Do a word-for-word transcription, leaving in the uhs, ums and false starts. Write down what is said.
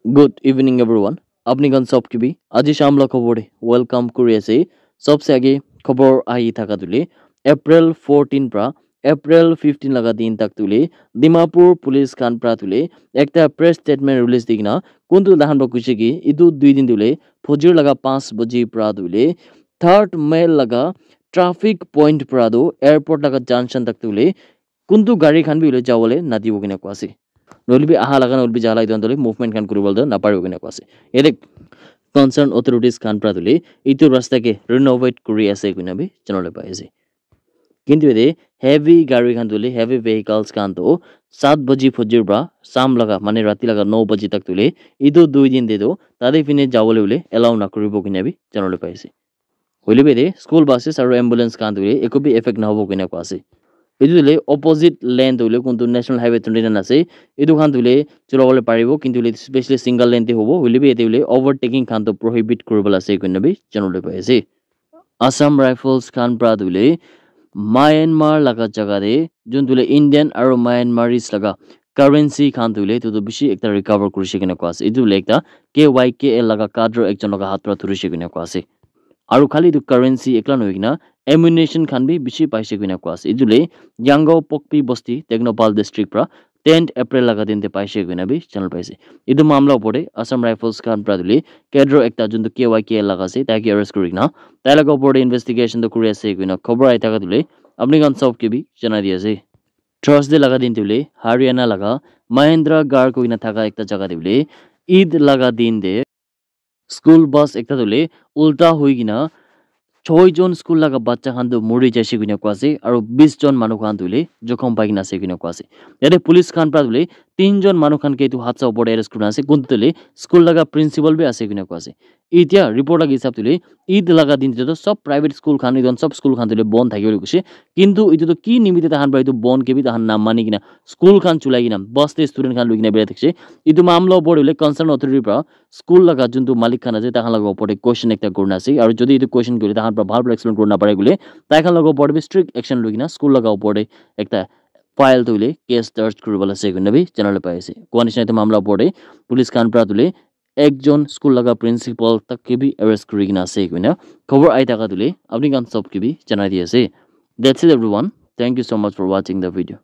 Good evening, everyone. Apni khan sob ke bhi aji sham la khobor te welcome kuri ase. Sobse age khobor ahi thaka tu le April fourteen pra April fifteen laga din tak tu le Dimapur police khan pra tu le ekta press statement release di kena kuntu dahan ba kuishe ki itu dui din tu le phojir laga five baji pra tu le third mile laga traffic point pra tu airport laga junction tak tu le kuntu gari khan bi hoile jawole nadibo kena koa ase. Nohole bi aha laga nohole bi jaha laga etu khan tu hoile movement khan kuribo le naparibo kena koa ase. Yate concern authorities khan pra tu hoile etu rasta ke renovate kuri ase koina bi janabole pai ase. Kintu yate heavy gari khan tu hoile heavy vehicles khan tu saat baji fajr pra sham laga mane rati laga nine baji tak tu hoile etu dui din te tu tate phine jawole hoile allow nakuribo koina bi janabole pai ase. Hoile bi yate school buses aru ambulance khan tu hoile eku bi effect nahobo koina koa ase. Etu tu hoile opposite lane tu hoile kuntu national highway twenty nine ase. Etu khan tu hoile chulabole paribo kintu hoile specially single lane te hobo. Hoile bi yate hoile overtaking khan tu prohibit kuribole ase koina bi janabole pai ase. Assam Rifles khan pra tu hoile Myanmar laga jaga te jun tu hoile Indian aru Myanmaris laga currency khan tu hoile etu tu bishi ekta recover kurishe koina koa ase. Etu hoile ekta K Y K L laga cadre ekjon laga hath pra thurishe koina koa ase. Aru khali etu currency ekla nohoi kena ammunition khan bi bishi paishe koina koa ase. Etu hoile Yangao Pokpi Bosti, Tengnoupal district pra tenth April laga din te paishe koina bi janabole pai ase. Etu mamla opor te Assam Rifles khan pra tu hoile cadre ekta jun tu K Y K L laga ase tai ke arrest kuri kena tai laga opor te investigation tu kuri ase koina khobor ahi thaka tu hoile apni khan sob ke bi janai di ase. Thursday laga din te hoile Haryana laga Mahendragarh koina thaka ekta jaga te hoile Eid laga din te school bus ekta tu hoile ulta hoi kena choi jon school laga bacha khan tu mori jaise koina koa ase aru bis jon manu khan tu hoile jokhom pai kena ase koina koa ase. Yate police khan pra tu hoile tin jon manu khan ke etu hadsa opor te arrest kurina ase. Kuntu tu hoile school laga principal bi ase koina koa ase. Etia report laga hisab tu hoile Eid laga din te tu sob private school khan etu khan sob school khan tu hoile bon thaki bole koise. Kintu etu tu ki nimite tahan pra etu bon ke bi tahan na mani kena school khan chulai kena bus te student khan loi kena birai thakise. Etu mamla opor te hoile concern authority pra school laga juntu malik khan ase taikhan laga opor te question ekta kurina ase aru jodi etu question kuri taikhan pra bhal para explain kurina napare koile taikhan laga opor te bi strict action loi kena school laga opor te ekta file tu hoile case dart kuribole ase koina bi janabole pai ase. Koa nishina etu mamla opor te police khan pra tu hoile ekjon school laga principal tak ke bi arrest kuri kena ase koina khobor ahi thaka tu hoile apni khan sob ke bi janai di ase. That's it everyone. Thank you so much for watching the video.